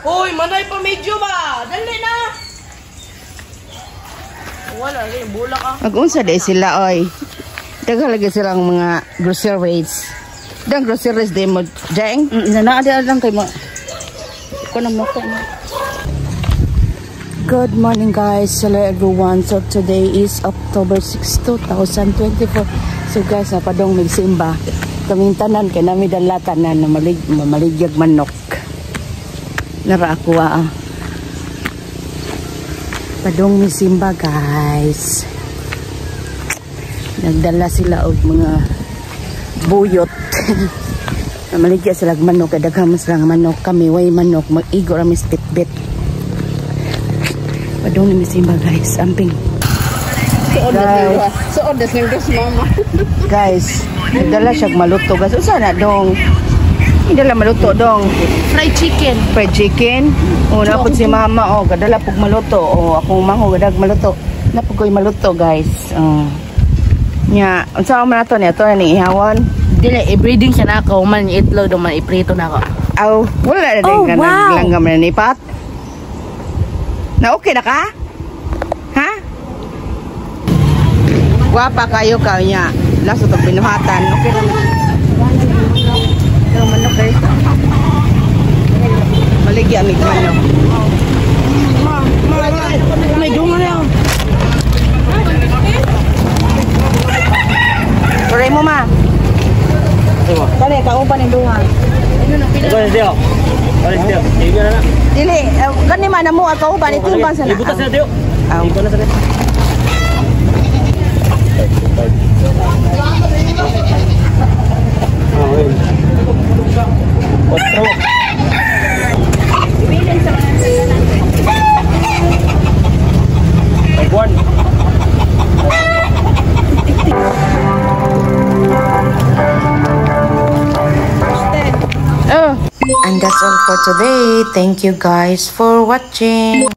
Hoy, manay pa medyo ba? Dali na. Wala, rin bulak ah. Mag-unsa di sila oy. Daghan lagi silang mga groceries. Dang groceries di mo, Jeng? Naa di lang kay mo. Ko na mo ko. Good morning, guys. Hello, everyone. So today is October 6, 2024. So guys, napadong magsimba. Kaming tanan kay nami dala tanan na malig maligyag manok. Nara ako ah. Padong misimba, guys. Nagdala sila og mga buyot. Namaligya sila og manok kay daghan man sila nga manok, kami way manok, mag-igo ra mi sa bitbit. Padong ni misimba, guys. Amping. Guys. So order ng dos mama. Guys, nagdala siya og maluto, guys. Usa na dong? Dala maluto dong? Fried chicken. Fried chicken. Oh, napod si mama oh, gadala pug maluto. Oh, akong mango gadag maluto. Napod ko'y maluto, guys. Oh. Nya, unsa man ato niya to ni ihawan? Dili i-breeding siya na ako, man itlog do man iprito na ako. Aw, wala na din Oh, ka wow. naglanggam na nipat. Na okay na ka? Ha? Gwapa kayo ka niya. Laso tong binuhatan. Okay na. Pero manok guys. Maligya mig manok. May dungan na. Turay mo, ma. Kani kauban ni duha. Dili, kani man na mo kauban itimbang sa na. Ibutas na Teo. Aw. Ikaw na sa Otro. 5-1. Oh. And that's all for today. Thank you guys for watching.